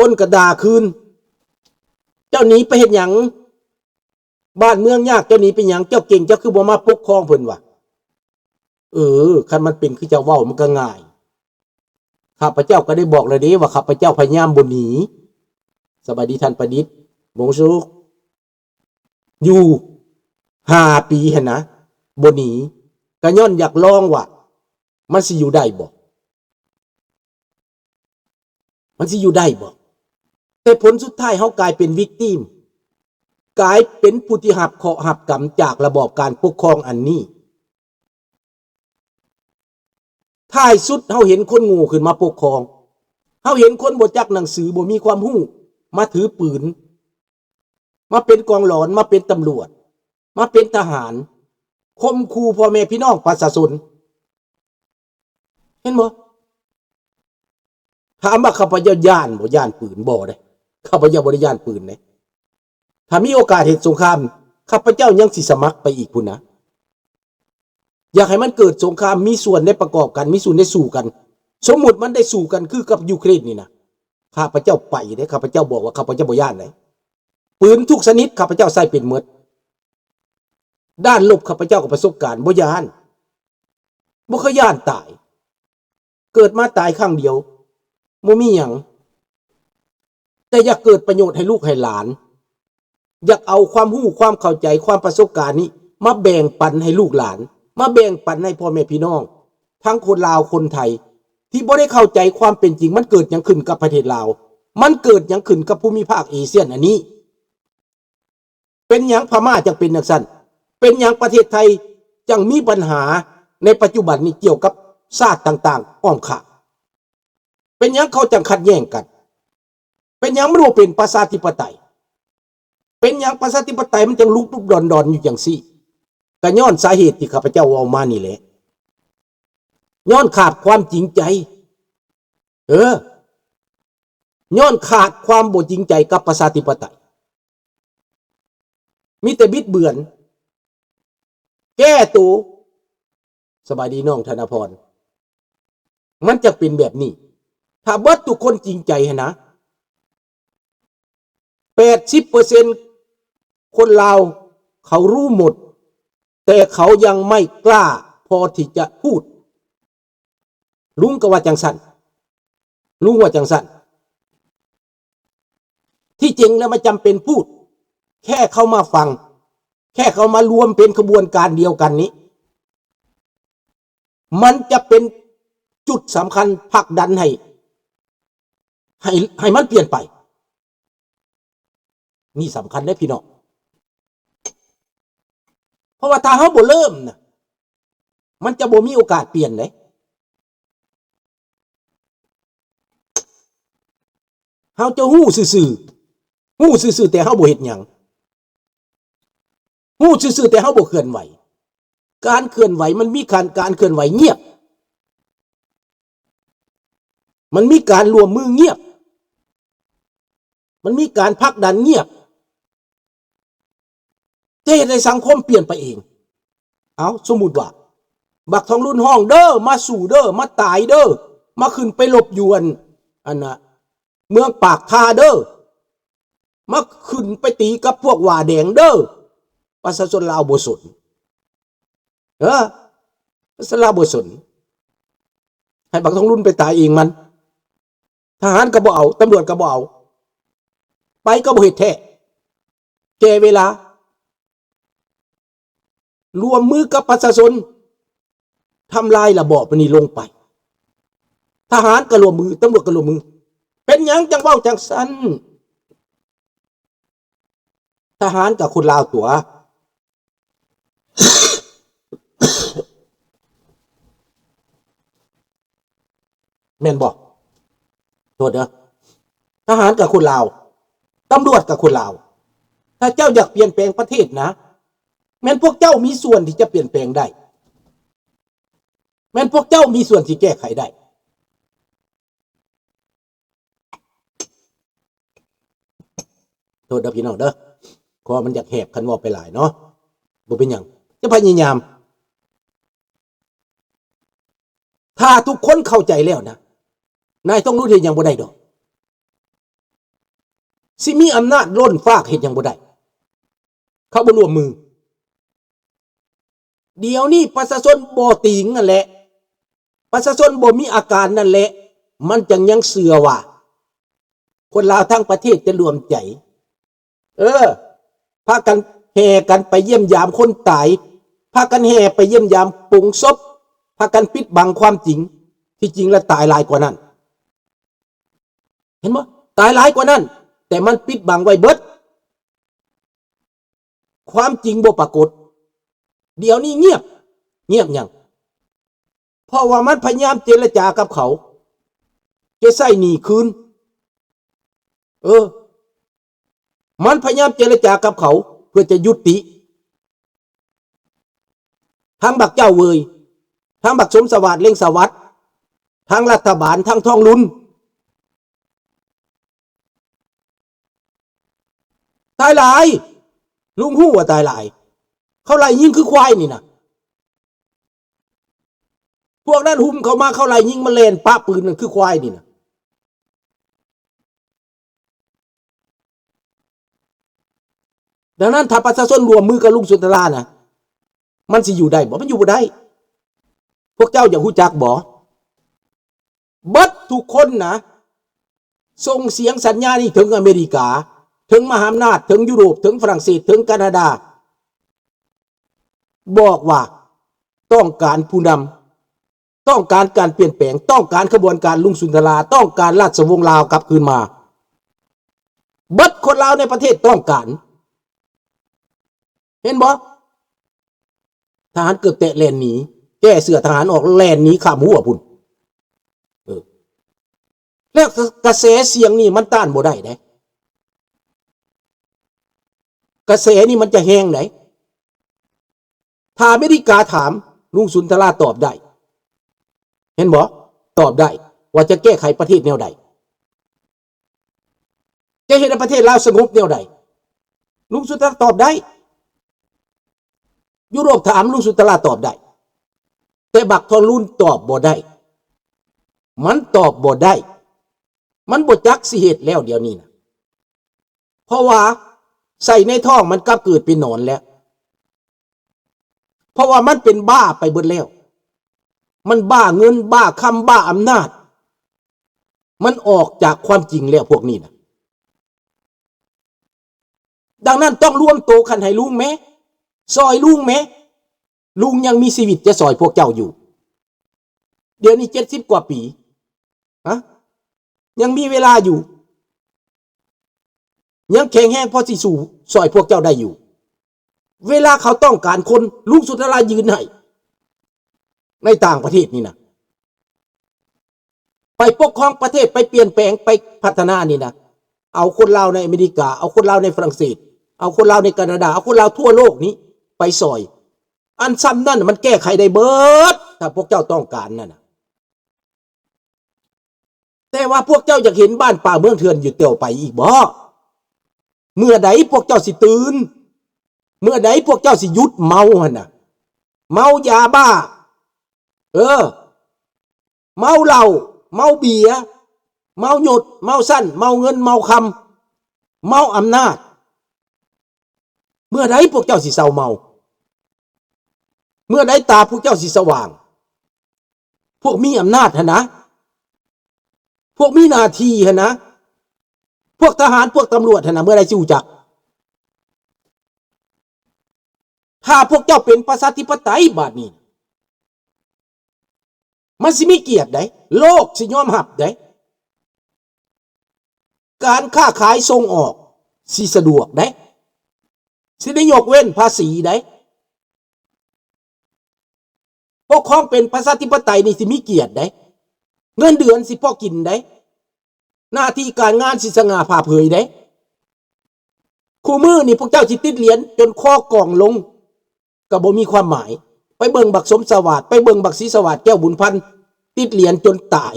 ຄົນກໍດ່າຄືນ ເຈົ້າໜີໄປເຮັດຫຍັງ? ບ້ານເມືອງຍາກ ເຈົ້າໜີໄປຫຍັງ? ເຈົ້າເກັ່ງ ເຈົ້າຄືບໍ່ມາປົກຄອງເພິ່ນວະ? ເອີ ຄັນມັນເປັນຄືເຈົ້າເວົ້າມັນກໍງ່າຍ. ຂ້າພະເຈົ້າກໍໄດ້ບອກແລ້ວເດ້ວ່າ ຂ້າພະເຈົ້າພະຍາຍາມບໍ່ໜີ. ສະບາຍດີທ່ານປະດິດ ບົງຊູ. ຢູ່ຫ້າປີຫັ້ນນະ ບໍ່ໜີ ກໍຍ້ອນຢາກລອງວ່າ ມັນຊິຢູ່ໄດ້ບໍ່? ມັນຊິຢູ່ໄດ້ບໍ່? ແຕ່ຜົນສຸດທ້າຍເຮົາກາຍເປັນວິກຕີມ ກາຍເປັນຜູ້ທີ່ຮັບເຄາະຮັບກຳຈາກລະບອບການປົກຄອງອັນນີ້. ທ້າຍສຸດເຮົາເຫັນຄົນໂງ່ຂຶ້ນມາປົກຄອງ, ເຮົາເຫັນຄົນບໍ່ຈັກໜັງສື, ບໍ່ມີຄວາມຮູ້ ມາຖືປືນ, ມາເປັນກອງຫຼອນ, ມາເປັນຕຳຫຼວດ, ມາເປັນທະຫານ, ຂົ່ມຂູ່ພໍ່ແມ່ພີ່ນ້ອງປະຊາຊົນ. ເຫັນບໍ່? ຖາມວ່າຂ້າພະເຈົ້າຢ້ານບໍ່? ຢ້ານປືນ? ບໍ່ເດ້. ຂ້າພະເຈົ້າບໍ່ໄດ້ຢ້ານປືນເດ້. ຖ້າມີໂອກາດເຮັດສົງຄາມ, ຂ້າພະເຈົ້າຍັງຊິສະໝັກໄປອີກພຸ້ນນະ. ຢາກໃຫ້ມັນເກີດສົງຄາມ, ມີສ່ວນໄດ້ປະກອບກັນ, ມີສ່ວນໄດ້ສູ້ກັນ. ສົມມຸດມັນໄດ້ສູ້ກັນຄືກັບຢູເຄຣນນີ້ນະ, ຂ້າພະເຈົ້າໄປເດ້, ຂ້າພະເຈົ້າບອກວ່າຂ້າພະເຈົ້າບໍ່ຢ້ານເດ້. ປືນທຸກຊະນິດຂ້າພະເຈົ້າໃຊ້ເປັນໝົດ. ດ້ານລົບຂ້າພະເຈົ້າກໍປະສົບການ, ບໍ່ຢ້ານ, ບໍ່ເຄີຍຢ້ານຕາຍ. ເກີດມາຕາຍຄັ້ງດຽວ ບໍ່ມີຫຍັງ, ແຕ່ຢາກເກີດປະໂຫຍດໃຫ້ລູກໃຫ້ຫຼານ, ຢາກເອົາຄວາມຮູ້, ຄວາມເຂົ້າໃຈ, ຄວາມປະສົບການນີ້ມາແບ່ງປັນໃຫ້ລູກຫຼານ, ມາແບ່ງປັນໃຫ້ພໍ່ແມ່ພີ່ນ້ອງທັງຄົນລາວຄົນໄທ ທີ່ບໍ່ໄດ້ເຂົ້າໃຈຄວາມເປັນຈິງ. ມັນເກີດຫຍັງຂຶ້ນກັບປະເທດລາວ? ມັນເກີດຫຍັງຂຶ້ນກັບພູມິພາກເອຊຽນອັນນີ້? ເປັນຫຍັງພະມ້າຈັ່ງເປັນຈັ່ງຊັ້ນ? ເປັນຫຍັງປະເທດໄທຈັ່ງມີບັນຫາໃນປັດຈຸບັນນີ້ກ່ຽວກັບຊາດຕ່າງໆອ້ອມຂ້າງ? ເປັນຫຍັງເຂົາຈັ່ງຂັດແຍ່ງກັນ? ເປັນຫຍັງມັນບໍ່ເປັນປະຊາທິປະໄຕ? ເປັນຫຍັງປະຊາທິປະໄຕມັນຈັ່ງລຸກລຸກດອນດອນຢູ່ຈັ່ງຊີ້? ກໍຍ້ອນສາເຫດທີ່ຂ້າພະເຈົ້າເວົ້າມານີ້ແຫຼະ, ຍ້ອນຂາດຄວາມຈິງໃຈ. ເອີ, ຍ້ອນຂາດຄວາມບໍ່ຈິງໃຈກັບປະຊາທິປະໄຕ. ມີແຕ່ບິດເບືອນ, ແກ້ໂຕ. ສະບາຍດີນ້ອງທະນະພອນ. ມັນຈະເປັນແບບນີ້ ຖ້າເບິດທຸກຄົນຈິງໃຈຫັ້ນນະ. ແປດສິບເປີເຊັນຄົນລາວເຂົາຮູ້ໝົດ, ແຕ່ເຂົາຍັງໄມ່ກ້າພໍທີ່ຈະພູດ. ລຸງກໍວ່າຈັ່ງຊັ້ນ, ລຸງວ່າຈັ່ງຊັ້ນ. ທີ່ຈິງແລ້ວມັນຈຳເປັນພູດ, ແຄ່ເຂົາມາຟັງ, ແຄ່ເຂົາມາລວມເປັນຂະບວນການດຽວກັນນີ້, ມັນຈະເປັນຈຸດສຳຄັນຜັກດັນໃຫ້, ໃຫ້, ໃຫ້ມັນປ່ຽນໄປ. ນີ້ສຳຄັນເດ້ພີ່ນ້ອງ, ເພາະວ່າຖ້າເຮົາບໍ່ເລີ່ມນະ, ມັນຈະບໍ່ມີໂອກາດປ່ຽນເດ້. ເຮົາຈະຮູ້ຊື່ໆ, ຮູ້ຊື່ໆ ແຕ່ເຮົາບໍ່ເຮັດຫຍັງ, ຮູ້ຊື່ໆ ແຕ່ເຮົາບໍ່ເຄື່ອນໄຫວ. ການເຄື່ອນໄຫວ ມັນມີການ, ການເຄື່ອນໄຫວງຽບ, ມັນມີການຮ່ວມມືງຽບ, ມັນມີການຜັກດັນງຽບ. ຈະເຮັດໃຫ້ສັງຄົມປ່ຽນໄປເອງ. ເອົາ, ສົມມຸດວ່າ ບັກທອງລຸນຮ້ອງເດີ້, ມາສູ້ເດີ້, ມາຕາຍເດີ້, ມາຂຶ້ນໄປລົບຢູ່ອັນ, ອັນນະ, ເມືອງປາກທາເດີ້, ມາຂຶ້ນໄປຕີກັບພວກຫວ້າແດງເດີ້, ປະຊາຊົນລາວບໍ່ສົນ. ເອີ, ປະຊາຊົນລາວບໍ່ສົນ. ໃຫ້ບັກທອງລຸນໄປຕາຍເອງມັນ. ທະຫານກໍບໍ່ເອົາ, ຕຳຫຼວດກໍບໍ່ເອົາ, ໄປກໍບໍ່ເຮັດແທ້. ແກ່ເວລາ, ລວມມືກັບປະຊາຊົນ ທຳລາຍລະບອບອັນນີ້ລົງໄປ. ທະຫານກໍລວມມື, ຕຳຫຼວດກໍລວມມື. ເປັນຫຍັງຈັ່ງເວົ້າຈັ່ງຊັ້ນ? ທະຫານກໍຄົນລາວຕົວະ. ແມ່ນບໍ່? ໂທດເດີ້. ທະຫານກໍຄົນລາວ, ຕຳຫຼວດກໍຄົນລາວ. ຖ້າເຈົ້າຢາກປ່ຽນແປງປະເທດນະ, ແມ່ນພວກເຈົ້າມີສ່ວນທີ່ຈະປ່ຽນແປງໄດ້, ແມ່ນພວກເຈົ້າມີສ່ວນທີ່ແກ້ໄຂໄດ້. ໂທດເດີ້ພີ່ນ້ອງເດີ້, ຄໍມັນຢາກແຫບຄັນເວົ້າໄປຫຼາຍເນາະ. ບໍ່ເປັນຫຍັງ, ຈະພະຍາຍາມ. ຖ້າທຸກຄົນເຂົ້າໃຈແລ້ວນະ, ນາຍທອງລຸນເຮັດຫຍັງບໍ່ໄດ້ດອກ. ຊິມີອຳນາດລົ້ນຟ້າເຮັດຫຍັງບໍ່ໄດ້ ເຂົາບໍ່ຮ່ວມມື. ດຽວນີ້ປະຊາຊົນບໍ່ຕິງຫັ້ນແຫຼະ ປະຊາຊົນບໍ່ມີອາການນັ້ນແຫຼະ ມັນຈັ່ງຍັງເຊື່ອວ່າ ຄົນລາວທັງປະເທດຈະລວມໃຈ ເອີ ພາກັນແຫ່ກັນໄປຢ້ຽມຢາມຄົນຕາຍ ພາກັນແຫ່ໄປຢ້ຽມຢາມໂປງສົບ ພາກັນປິດບັງຄວາມຈິງ ທີ່ຈິງແລ້ວຕາຍຫຼາຍກວ່ານັ້ນ ເຫັນບໍ່? ຕາຍຫຼາຍກວ່ານັ້ນ ແຕ່ມັນປິດບັງໄວ້ເບິດ ຄວາມຈິງບໍ່ປາກົດ. ດຽວນີ້ງຽບ ງຽບຫຍັງ? ເພາະວ່າມັນພະຍາຍາມເຈລະຈາກັບເຂົາ ຈະໃຊ້ໜີ້ຄືນ ເອີ ມັນພະຍາຍາມເຈລະຈາກັບເຂົາເພື່ອຈະຍຸຕິ ທັງບັກເຈົ້າເວີຍ ທັງບັກສົມສະຫວາດ ເລັ່ງສະຫວັດ ທັງລັດຖະບານ ທັງທອງລຸນ ຕາຍຫຼາຍ ລຸງຮູ້ວ່າຕາຍຫຼາຍ ເຂົາໄລ່ຍິງຄືຄວາຍນີ້ນະ ພວກນັ້ນຫຸ້ມເຂົ້າມາ ເຂົາໄລ່ຍິງ ມັນແລ່ນປະປືນນັ້ນຄືຄວາຍນີ້ນະ. ດັ່ງນັ້ນ ຖ້າປະຊາຊົນຮ່ວມມືກັບລຸງສຸນທະລານະ ມັນຊິຢູ່ໄດ້ບໍ່? ມັນຢູ່ບໍ່ໄດ້. ພວກເຈົ້າຢາກຮູ້ຈັກບໍ່? ເບິດທຸກຄົນນະ ສົ່ງສຽງສັນຍານີ້ເຖິງອາເມລິກາ, ເຖິງມະຫາອຳນາດ, ເຖິງຢູໂຣບ, ເຖິງຝຣັ່ງເສດ, ເຖິງການາດາ, ບອກວ່າຕ້ອງການຜູ້ນຳ, ຕ້ອງການການປ່ຽນແປງ, ຕ້ອງການຂະບວນການລຸງສຸນທະລາ, ຕ້ອງການລາຊະວົງລາວກັບຄືນມາ. ເບິດຄົນລາວໃນປະເທດຕ້ອງການ. ເຫັນບໍ່? ທະຫານເກີບແຕະແລ່ນໜີ, ແກ້ເສື້ອທະຫານອອກແລ່ນໜີຂ້າມຮົ້ວພຸ້ນ. ເອີ ແລ້ວກະແສສຽງນີ້ມັນຕ້ານບໍ່ໄດ້ເດ້. ກະແສນີ້ມັນຈະແຮງໃດ. ຖ້າອາເມລິກາຖາມ, ລຸງສຸນທະລາຕອບໄດ້. ເຫັນບໍ່? ຕອບໄດ້ວ່າຈະແກ້ໄຂປະເທດແນວໃດ. ຈະເຮັດໃຫ້ປະເທດລາວສະຫງົບແນວໃດ? ລຸງສຸນທະລາຕອບໄດ້. ຢູໂຣບຖາມ, ລຸງສຸນທະລາຕອບໄດ້. ແຕ່ບັກທອງລຸນຕອບບໍ່ໄດ້. ມັນຕອບບໍ່ໄດ້. ມັນບໍ່ຈັກຊິເຮັດແລ້ວດຽວນີ້ນະ. ເພາະວ່າໃສ່ໃນທ້ອງມັນກັບເກີດເປັນໜອນແລ້ວ. ເພາະວ່າມັນເປັນບ້າໄປເບິດແລ້ວ. ມັນບ້າເງິນ, ບ້າຄຳ, ບ້າອຳນາດ. ມັນອອກຈາກຄວາມຈິງແລ້ວພວກນີ້ນະ. ດັ່ງນັ້ນຕ້ອງລວມໂຕກັນໃຫ້ລຸງແມ້, ຊ່ອຍລຸງແມ້. ລຸງຍັງມີຊີວິດຈະຊ່ອຍພວກເຈົ້າຢູ່. ດຽວນີ້ເຈັດສິບກວ່າປີ. ຮະ? ຍັງມີເວລາຢູ່. ຍັງແຂງແຮງພໍຊິສູ້ຊ່ອຍພວກເຈົ້າໄດ້ຢູ່. ເວລາເຂົາຕ້ອງການຄົນ, ລຸງສຸນທະລາຢືນໃຫ້. ໃນຕ່າງປະເທດນີ້ນະ. ໄປປົກຄອງປະເທດ, ໄປປ່ຽນແປງ, ໄປພັດທະນານີ້ນະ. ເອົາຄົນລາວໃນອາເມລິກາ, ເອົາຄົນລາວໃນຝຣັ່ງເສດ, ເອົາຄົນລາວໃນການາດາ, ເອົາຄົນລາວທົ່ວໂລກນີ້ໄປຊ່ອຍ. ອັນຊ່ຳນັ້ນມັນແກ້ໄຂໄດ້ເບິດ, ຖ້າພວກເຈົ້າຕ້ອງການນັ້ນນະ. ແຕ່ວ່າພວກເຈົ້າຢາກເຫັນບ້ານປ່າເມືອງເຖື່ອນຢູ່ຕໍ່ໄປອີກບໍ? ເມື່ອໃດພວກເຈົ້າຊິຕື່ນ? ເມື່ອໃດພວກເຈົ້າຊິຢຸດເມົາຫັ້ນນະ? ເມົາຢາບ້າ. ເອີ ເມົາເຫຼົ້າ, ເມົາເບຍ, ເມົາຍົດ, ເມົາຊັ້ນ, ເມົາເງິນ, ເມົາຄຳ, ເມົາອຳນາດ. ເມື່ອໃດພວກເຈົ້າຊິເຊົາເມົາ? ເມື່ອໃດຕາພວກເຈົ້າຊິສະຫວ່າງ? ພວກມີອຳນາດຫັ້ນນະ, ພວກມີໜ້າທີ່ຫັ້ນນະ, ພວກທະຫານ, ພວກຕຳຫຼວດຫັ້ນນະ, ເມື່ອໃດຊິຮູ້ຈັກ? ຖ້າພວກເຈົ້າເປັນປະຊາທິປະໄຕບາດນີ້, ມັນຊິມີກຽດໃດ໋, ໂລກຊິຍອມຮັບໃດ໋, ການຄ້າຂາຍສົ່ງອອກຊິສະດວກໃດ໋, ຊິໄດ້ຍົກເວັ້ນພາສີໃດ໋. ປົກຄອງເປັນປະຊາທິປະໄຕນີ້ຊິມີກຽດໃດ໋, ເງິນເດືອນຊິພໍກິນໃດ໋, ໜ້າທີ່ການງານຊິສະຫງ່າຜ່າເຜີຍໃດ໋. ຄູ່ມື້ນີ້ພວກເຈົ້າຊິຕິດຫຼຽນຈົນຄໍກ່ອງລົງ ກໍບໍ່ມີຄວາມໝາຍ. ໄປເບິ່ງບັກສົມສະຫວາດ, ໄປເບິ່ງບັກສີສະຫວາດ ແກ້ວບຸນພັນ ຕິດຫຼຽນຈົນຕາຍ.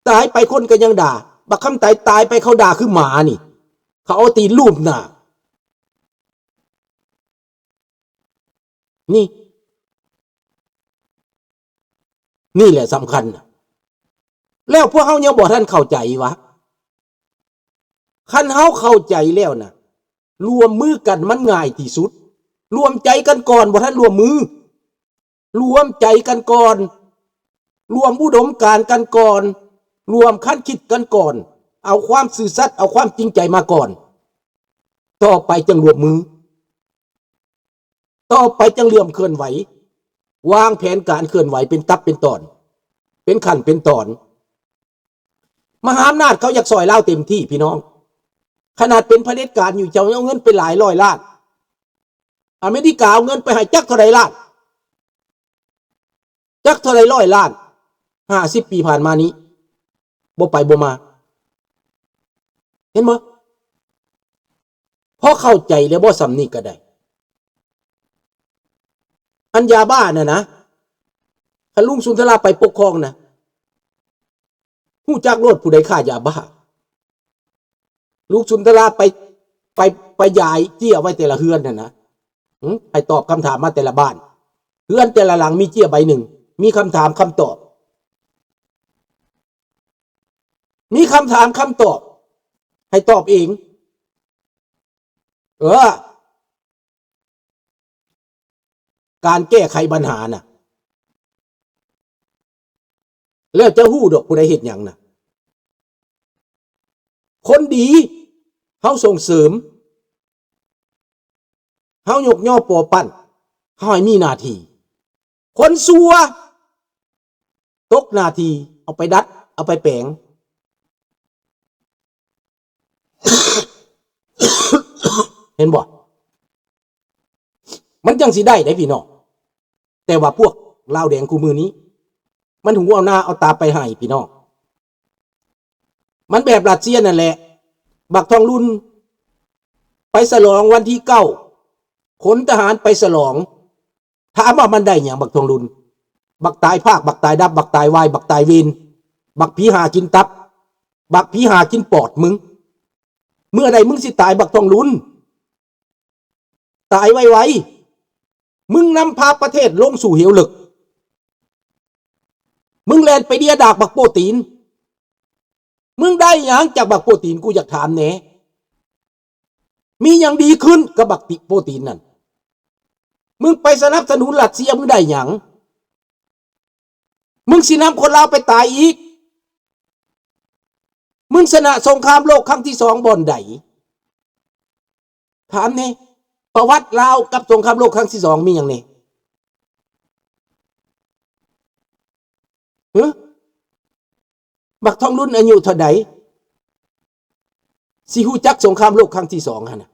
ຕາຍໄປຄົນກໍຍັງດ່າ, ບັກຄຳໄຕຕາຍໄປເຂົາດ່າຄືໝານີ້, ເຂົາເອົາຕີນລູບໜ້າ. ນີ້ ນີ້ແຫຼະສຳຄັນນະ. ແລ້ວພວກເຮົາຍັງບໍ່ທັນເຂົ້າໃຈວ່າ ຄັນເຮົາເຂົ້າໃຈແລ້ວນະ ລວມມືກັນມັນງ່າຍທີ່ສຸດ. ລວມໃຈກັນກ່ອນ ບໍ່ທັນລວມມື. ລວມໃຈກັນກ່ອນ, ລວມອຸດົມການກັນກ່ອນ, ລວມຄັນຄິດກັນກ່ອນ, ເອົາຄວາມຊື່ສັດ, ເອົາຄວາມຈິງໃຈມາກ່ອນ, ຕໍ່ໄປຈຶ່ງລວມມື, ຕໍ່ໄປຈຶ່ງເລີ່ມເຄື່ອນໄຫວ, ວາງແຜນການເຄື່ອນໄຫວເປັນຕັບເປັນຕອນ, ເປັນຂັ້ນເປັນຕອນ. ມະຫາອຳນາດເຂົາຢາກຊ່ອຍລາວເຕັມທີ່ພີ່ນ້ອງ, ຂະໜາດເປັນຜະເດັດການຢູ່ ເຈົ້າຍັງເອົາເງິນໄປຫຼາຍຮ້ອຍລ້ານ, ອາເມລິກາເອົາເງິນໄປໃຫ້ຈັກເທົ່າໃດລ້ານ, ຈັກເທົ່າໃດຮ້ອຍລ້ານ, ຫ້າສິບປີຜ່ານມານີ້ ບໍ່ໄປບໍ່ມາ. ເຫັນບໍ່? ພໍເຂົ້າໃຈແລ້ວບໍ່ ສ່ຳນີ້ກໍໄດ້. ອັນຢາບ້ານັ້ນນະ, ຄັນລຸງສຸນທະລາໄປປົກຄອງນະ, ຮູ້ຈັກໂລດຜູ້ໃດຄ້າຢາບ້າ. ລຸງສຸນທະລາໄປ ໄປ ໄປຢາຍເຈ້ຍໄວ້ແຕ່ລະເຮືອນຫັ້ນນະ, ຫຶ? ໃຫ້ຕອບຄຳຖາມມາແຕ່ລະບ້ານ. ເຮືອນແຕ່ລະຫຼັງມີເຈ້ຍໃບໜຶ່ງ, ມີຄຳຖາມຄຳຕອບ, ມີຄຳຖາມຄຳຕອບ, ໃຫ້ຕອບເອງ. ເອີ. ການແກ້ໄຂບັນຫານະ, ແລ້ວຈະຮູ້ດອກຜູ້ໃດເຮັດຫຍັງນະ. ຄົນດີເຮົາສົ່ງເສີມ, ເຮົາຍົກຍໍປົວປັ້ນ, ເຮົາໃຫ້ມີໜ້າທີ່. ຄົນຊົ່ວ ຕົກໜ້າທີ່, ເອົາໄປດັດ, ເອົາໄປແປງ. ເຫັນບໍ່? ມັນຈັ່ງຊິໄດ້ເດ້ພີ່ນ້ອງ. ແຕ່ວ່າພວກລາວແດງຄູ່ມື້ນີ້ ມັນຫູເອົາໜ້າເອົາຕາໄປໃຫ້ພີ່ນ້ອງ. ມັນແບບຣັດເຊຍນັ້ນແຫຼະ. ບັກທອງລຸນໄປສະຫຼອງວັນທີເກົ້າ, ຂົນທະຫານໄປສະຫຼອງ. ຖາມວ່າມັນໄດ້ຫຍັງບັກທອງລຸນ? ບັກຕາຍພາກ, ບັກຕາຍດັບ, ບັກຕາຍວາຍ, ບັກຕາຍເວນ, ບັກຜີຫາກິນຕັບ, ບັກຜີຫາກິນປອດມຶງ. ເມື່ອໃດມຶງຊິຕາຍບັກທອງລຸນ? ຕາຍໄວໆ. ມຶງນຳພາປະເທດລົງສູ່ເຫວເລິກ. ມຶງແລ່ນໄປເລຍດາກບັກໂປ້ຕີນ. ມຶງໄດ້ຫຍັງຈາກບັກໂປ້ຕີນ? ກູຢາກຖາມແດ່. ມີຫຍັງດີຂຶ້ນກັບບັກຕິໂປຕີນນັ້ນ? ມຶງໄປສະໜັບສະໜູນຣັດເຊຍ ມຶງໄດ້ຫຍັງ? ມຶງຊິນຳຄົນລາວໄປຕາຍອີກ? ມຶງຊະນະສົງຄາມໂລກຄັ້ງທີສອງບ່ອນໃດ? ຖາມແດ່, ປະຫວັດລາວກັບສົງຄາມໂລກຄັ້ງທີສອງມີຫຍັງແດ່? ຫື? ບັກທອງລຸນອາຍຸເທົ່າໃດ ຊິຮູ້ຈັກສົງຄາມໂລກຄັ້ງທີສອງຫັ້ນນະ?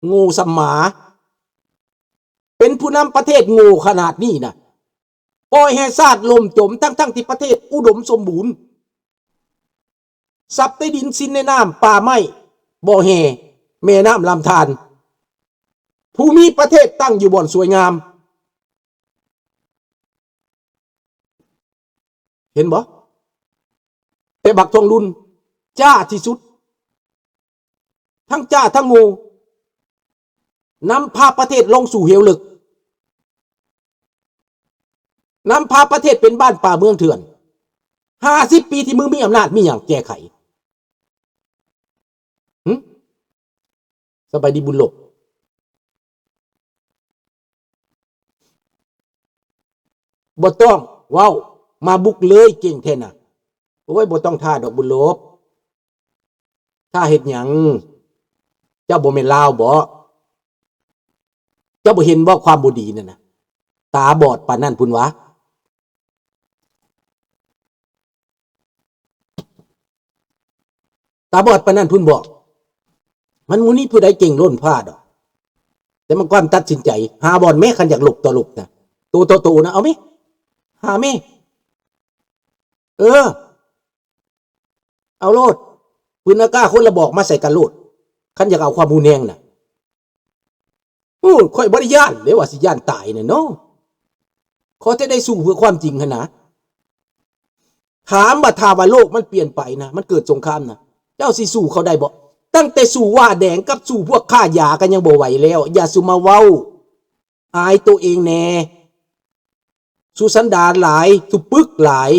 ໂງ່ສ່ຳໝາ. ເປັນຜູ້ນຳປະເທດໂງ່ຂະໜາດນີ້ນະ, ປ່ອຍໃຫ້ຊາດລົ້ມຈົມ ທັງໆທີ່ປະເທດອຸດົມສົມບູນ. ຊັບໃຕ້ດິນ ສິນໃນນ້ຳ, ປ່າໄມ້, ບໍ່ແຮ່, ແມ່ນ້ຳລຳທານ, ພູມີປະເທດຕັ້ງຢູ່ບ່ອນສວຍງາມ. ເຫັນບໍ່? ແຕ່ບັກທອງລຸນຈ້າທີ່ສຸດ, ທັງຈ້າທັງໂງ່, ນຳພາປະເທດລົງສູ່ເຫວເລິກ. ນຳພາປະເທດເປັນບ້ານປ່າເມືອງເຖື່ອນ. ຫ້າສິບປີທີ່ມຶງມີອຳນາດ ມີຫຍັງແກ້ໄຂ? ຫຶ? ສະບາຍດີບຸນລົບ. ບໍ່ຕ້ອງເວົ້າ, ມາບຸກເລີຍ, ເກັ່ງແທ້ນະ. ໂອ້ຍ, ບໍ່ຕ້ອງຖ້າດອກບຸນລົບ. ຖ້າເຮັດຫຍັງ? ເຈົ້າບໍ່ແມ່ນລາວບໍ? ເຈົ້າບໍ່ເຫັນບໍຄວາມບໍ່ດີນັ້ນນະ? ຕາບອດປານນັ້ນພຸ້ນຫວາ? ຕາບອດປານນັ້ນພຸ້ນບໍ? ມັນບໍ່ມີຜູ້ໃດເກັ່ງລົ້ນພ້າດອກ. ແຕ່ມັນຄວາມຕັດສິນໃຈ, ຫາບ່ອນແມ້ ຄັນຢາກລົບຕໍ່ລົບນະ, ໂຕຕໍ່ໂຕນະ, ເອົາແມ້, ຫາແມ້. ເອີ. ເອົາໂລດ, ປືນອາກາຄົນລະບອກມາໃສ່ກັນໂລດ, ຄັນຢາກເອົາຄວາມຮຸນແຮງນະ. ໂອ້, ຂ້ອຍບໍ່ໄດ້ຢ້ານເດ້ວ່າຊິຢ້ານຕາຍນະເນາະ, ຂໍແຕ່ໄດ້ສູ້ເພື່ອຄວາມຈິງຫັ້ນນະ. ຖາມວ່າ ຖ້າວ່າໂລກມັນປ່ຽນໄປນະ, ມັນເກີດສົງຄາມນະ, ເຈົ້າຊິສູ້ເຂົາໄດ້ບໍ່? ຕັ້ງແຕ່ສູ້ຫວ້າແດງກັບສູ້ພວກຄ້າຢາກໍຍັງບໍ່ໄຫວແລ້ວ, ຢ່າສູ່ມາເວົ້າ. ອາຍໂຕເອງແດ່. ສູ່ສັນດານຫຼາຍ, ສູ່ປຶກຫຼາຍ,